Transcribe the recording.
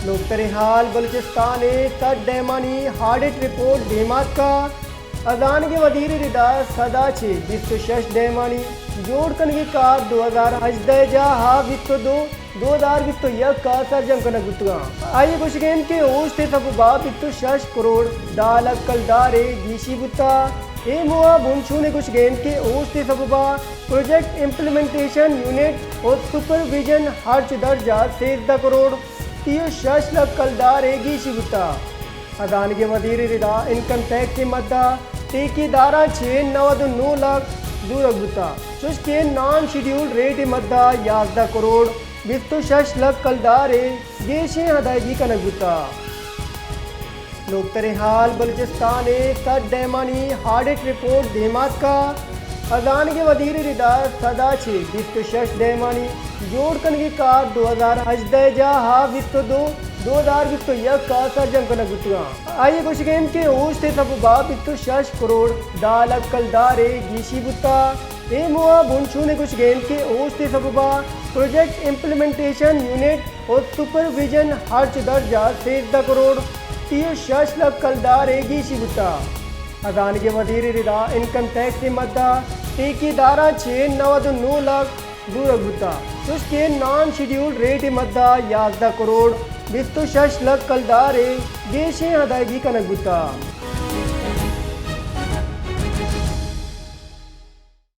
نوکتریں حال، بلوچستان ءِ سد ڈیمانی آڈٹ رپورٹ دیما اتکا۔ ہزانگ ءِ وزیر ءِ ردا سد ءَ چہ بیست ءُ شش ڈیمانی جوڑ کنگی کار دو ہزار ہژدہ ءِ جاہ ءَ بیست ءُ دو، دو ہزار بیست ءُ یک ءَ سرجم کنگ بوتگاں۔ آئی ءِ گوشگ انت کہ اوشت ءِ سبب ءَ بیست ءُ شش کروڑ دہ لکھ کلدار ءِ گیشی بوتا۔ اے موہ ءَ بنشون ءِ گوشگ انت کہ اوشت ءِ سبب ءَ پروجیکٹ امپلیمنٹیشن یونٹ ءُ سپرویژن ہرچ درج ءَ سیزدہ کروڑ سی ءُ شش لکھ کلدار ءِ گیشی بوتا۔ ہزانگ ءِ وزیر ءِ ردا انکم ٹیکس ءِ مد ءَ ٹیکیداراں چہ نود ءُ نو لکھ زورگ بوتا، چوش کہ نان شیڈیولڈ ریٹ ءِ مد ءَ یازدہ کروڑ بیست ءُ شش لکھ کلدار ءِ گیشیں ادائیگی کنگ بوتا۔ نوکتریں حال، بلوچستان ءِ سد ڈیمانی آڈٹ رپورٹ دیما اتکا۔ ہزانگ ءِ وزیر ءِ ردا سد ءَ چہ بیست ءُ شش ڈیمانی جوڑ کنگی کار دو ہزار ہژدہ ءِ جاہ ءَ بیست ءُ دو، دو ہزار بیست ءُ یک ءَ سرجم کنگ بوتگاں۔ آئی ءِ گوشگ انت کہ اوشت ءِ سبب ءَ بیست ءُ شش کروڑ دہ لکھ کلدار ءِ گیشی بوتا۔ اے موہ ءَ بنشون ءِ گوشگ انت کہ اوشت ءِ سبب ءَ پروجیکٹ امپلیمنٹیشن یونٹ ءُ سپرویژن ہرچ درج ءَ سیزدہ کروڑ سی ءُ شش لکھ کلدار ءِ گیشی بوتا۔ ہزانگ ءِ وزیر ءِ ردا انکم ٹیکس ءِ مد ءَ ٹیکیداراں چہ نود ءُ نو لکھ زورگ بوتا، چوش کہ نان شیڈیولڈ ریٹ ءِ مد ءَ یازدہ کروڑ بیست ءُ شش لکھ کلدار ءِ گیشیں ادائیگی کنگ بوتا۔